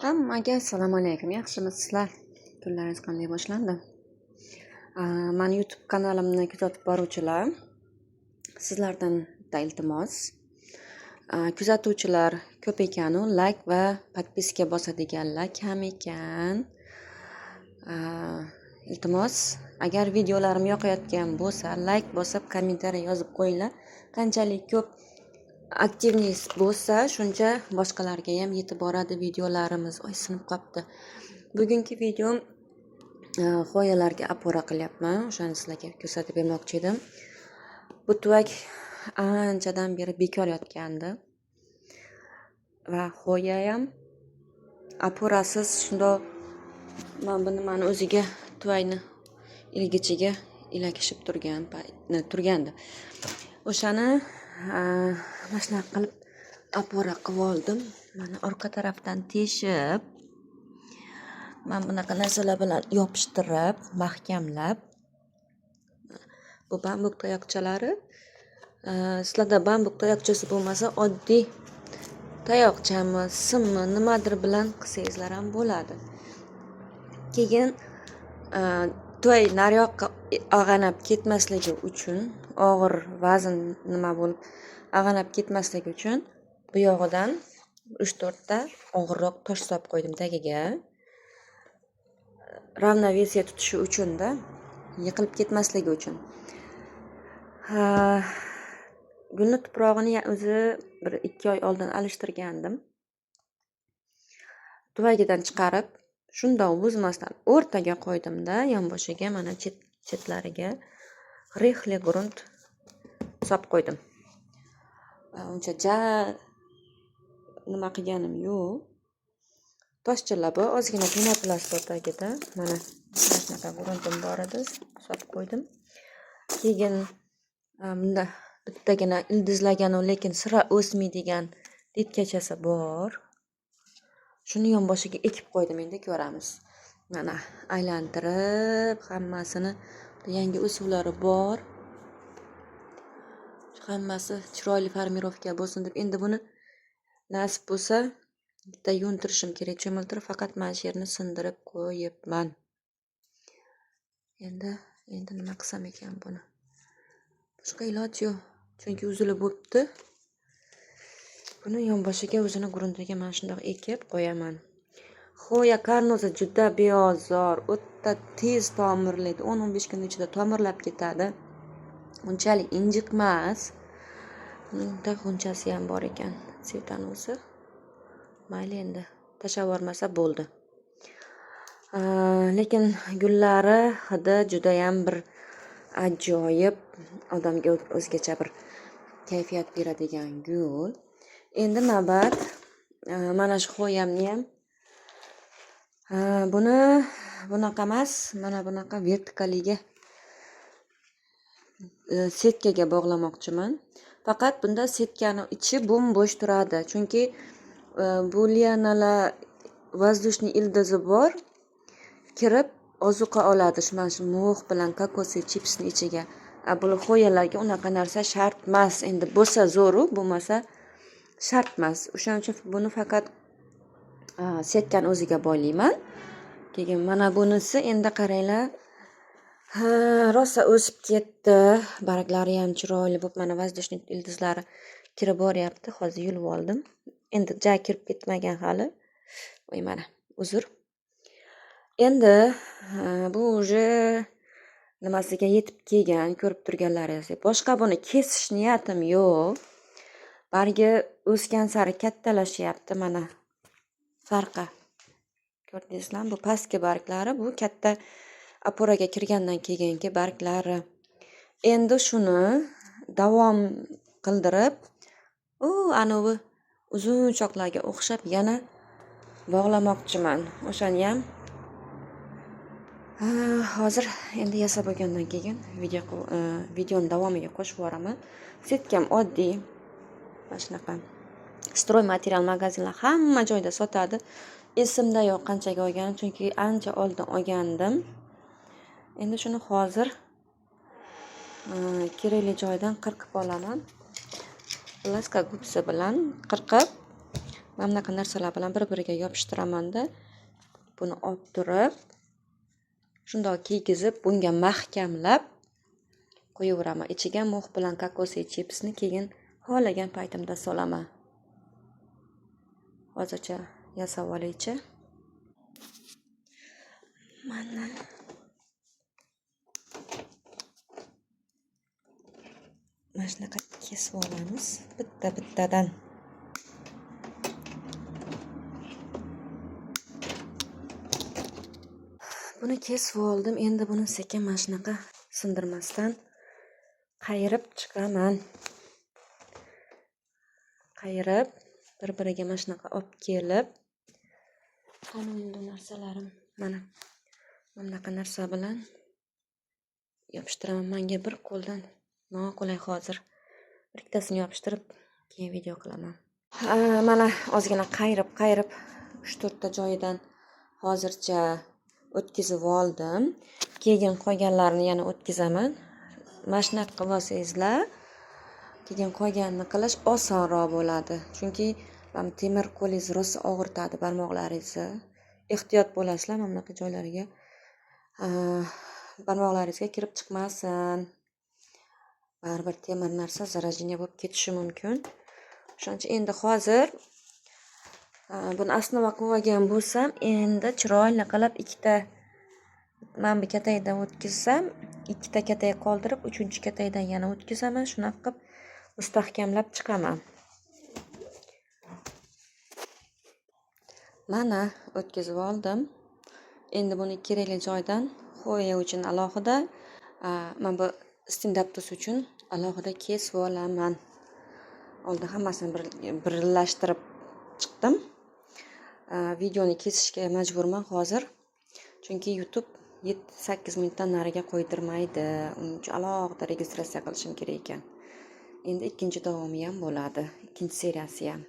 Hammaga assalomu alaykum. Yaxshimisizlar? Kunlaringiz qanday boshlandi? Mani YouTube kanalimni kuzatib boruvchilar, sizlardan bitta iltimos. Kuzatuvchilar ko'p ekanu, layk va подписка bosadiganlar kam ekan. Iltimos, agar videolarim yoqayotgan bo'lsa, layk bosib, kommentariy yozib qo'yinglar. Qanchalik ko'p активность bo'lsa, shuncha boshqalarga ham yetib boradi videolarimiz. Oy, sinib qolibdi. Bugungi videom g'oyalarga опора qilyapman. O'shani sizlarga ko'rsatib bermoqchi edim. Bu tuvak anchadan beri bekor yotgandi. Va g'oyayam опора siz shundoq mana bu nimani o'ziga, tuvakni ilgichiga ilakishib turgan turgandi. O'shani mana shunaqa qilib опора qilib oldim. Mana, orqa tarafdan teshib, mana bunaqa narsalar bilan yopishtirib, mahkamlab. Bu bambuk tayoqchalari. Sizlarda bambuk tayoqchasi bo'lmasa, oddiy tayoqchami, simmi, nimadir bilan qilsangizlar ham bo'ladi. Keyin tuvak nariyoqqa ag'anab ketmasligi uchun, og'ir vazn nima bo'lib ag'anab ketmasligi uchun bu yog'idan uch to'rtta og'irroq tosh solib qo'ydim tagiga. Равновесие tutishi uchun-da, yiqilib ketmasligi uchun. Gulni tuprog'ini o'zi 1-2 oy oldin alishtirgandim. Tuvagidan chiqarib, shundoq buzmasdan o'rtaga qo'ydimda, yonboshiga, mana, chet chetlariga рыхлый грунт solib qo'ydim. Uncha ja nima qilganim yo'q. Toshchalar bor, ozgina пенопласт bor tagida. Mana shunaqa gruntim bor edi, solib qo'ydim. Keyin bunda bittagina ildizlaganu, lekin sira o'smaydigan ditkachasi bor. Shuni yonboshiga ekib qo'ydim, endi ko'ramiz. Mana, aylantirib hammasini, yangi o'suvlari bor. Hammasi chiroyli формировка bo'lsin deb. Endi buni nasib bo'lsa, bitta yuvintirishim kerak, cho'miltirib, faqat mana shu yerini sindirib qo'yibman. Endi nima qilsam ekan buni? Boshqa iloji yo'q. Chunki uzilib bo'pti. Buni yonboshiga, o'zini gruntiga mana shundoq ekib qo'yaman. Xoya karnoza juda beozor, o'ta tez tomirlaydi. 10-15 kun ichida tomirlab ketadi. Unchalik injiq emas. Bunda g'unchasi ham bor ekan, цветонос i. Mayli endi, tashlab yubormasa bo'ldi. Lekin gullari hidi judayam bir ajoyib, odamga o'zgacha bir kayfiyat beradigan gul. Endi navbat mana shu xoyamni ham, buni bunaqa emas, mana bunaqa vertikaliga, setkaga bog'lamoqchiman. Faqat bunda setkani ichi bo'm-bo'sh turadi. Chunki bu lianalar воздушный ildizi bor. Kirib ozuqa oladi shu, mana shu mux bilan kokosi chipsni ichiga. A bu xoyalarga unaqa narsa shart emas. Endi bo'lsa zo'ru, bo'lmasa shart emas. O'shaning uchun buni faqat setkani o'ziga boylayman. Keyin mana bunisi, endi qaranglar. Ha, rosa o'sib ketdi. Barglari ham chiroyli bo'lib, mana, воздушный ildizlari kirib boryapti. Hozir yulib oldim. Endi ja kirib ketmagan hali. Voy, mana, uzr. Endi bu уже nimasiga yetib kelgan, ko'rib turganlaringizdek. Boshqa buni kesish niyatim yo'q. Bargi o'sgan sari kattalashyapti, mana, farqi. Ko'rdingizlarmi? Bu pastki barglari, bu katta опора ga kirgandan keyingi barglari. Endi shuni davom qildirib, u anavi uzun shoxlarga o'xshab yana bog'lamoqchiman. O'shaniyam hozir endi yasab bo'lgandan keyin videoni davomiga qo'shib yuboraman. Setkam oddiy, mana shunaqa стройматериал magazinlar hamma joyda sotadi. Esimda yo'q qanchaga olganim, chunki ancha oldin olgandim. Endi shuni hozir kerakli joyidan qirqib olaman. Плоскогубцы bilan qirqib, mana. Mana bunaqa narsalar bilan bir-biriga yopishtiramanda, buni olib turib, shundoq kiygizib, bunga mahkamlab qo'yaveraman. Ichiga mux bilan kokosli chipsni keyin xohlagan paytimda solaman. Hozircha yasab olaychi. Mana mana shunaqa kesib olamiz bitta-bittadan. Buni kesib oldim. Endi buni sekin mana shunaqa sindirmasdan qayirib chiqaman. Qayirib bir-biriga mana shunaqa olib kelib, qani endi narsalarim, mana bunaqa narsa bilan yopishtiraman. Menga bir qo'ldan noqulay hozir. Bir ikkitasini yopishtirib, keyin video qilaman. Mana ozgina qayirib 3-4 ta joyidan hozircha o'tkazib oldim. Keyin qolganlarini yana o'tkazaman. Mana shunaqa qilib olsangizlar, keyin qolganini qilish osonroq bo'ladi. Chunki mana temir qo'lingiz rosa og'ritadi barmoqlaringizni. Ehtiyot bo'lasizlar, mana bunaqa joylariga barmoqlaringizga kirib chiqmasin. Baribir temir narsa заражение bo'lib ketishi mumkin. O'shaning uchun endi hozir buni osnova qilib olgan bo'lsam, endi chiroyli qilib ikkita mana bu katakdan o'tkazsam, ikkita katak qoldirib, uchinchi katakdan yana o'tkazaman. Shunaqa qilib mustahkamlab chiqaman. Mana o'tkazib oldim. Endi buni kerakli joydan xoya uchun alohida, mana bu stendaptus uchun alohida kesib olaman. Oldin hammasini birlashtirib chiqdim. Videoni kesishga majburman hozir. Chunki YouTube 7-8 minutdan nariga qo'ydirmaydi. Uning uchun alohida registratsiya qilishim kerak ekan. Endi ikkinchi davomi ham bo'ladi, ikkinchi seriyasi ham.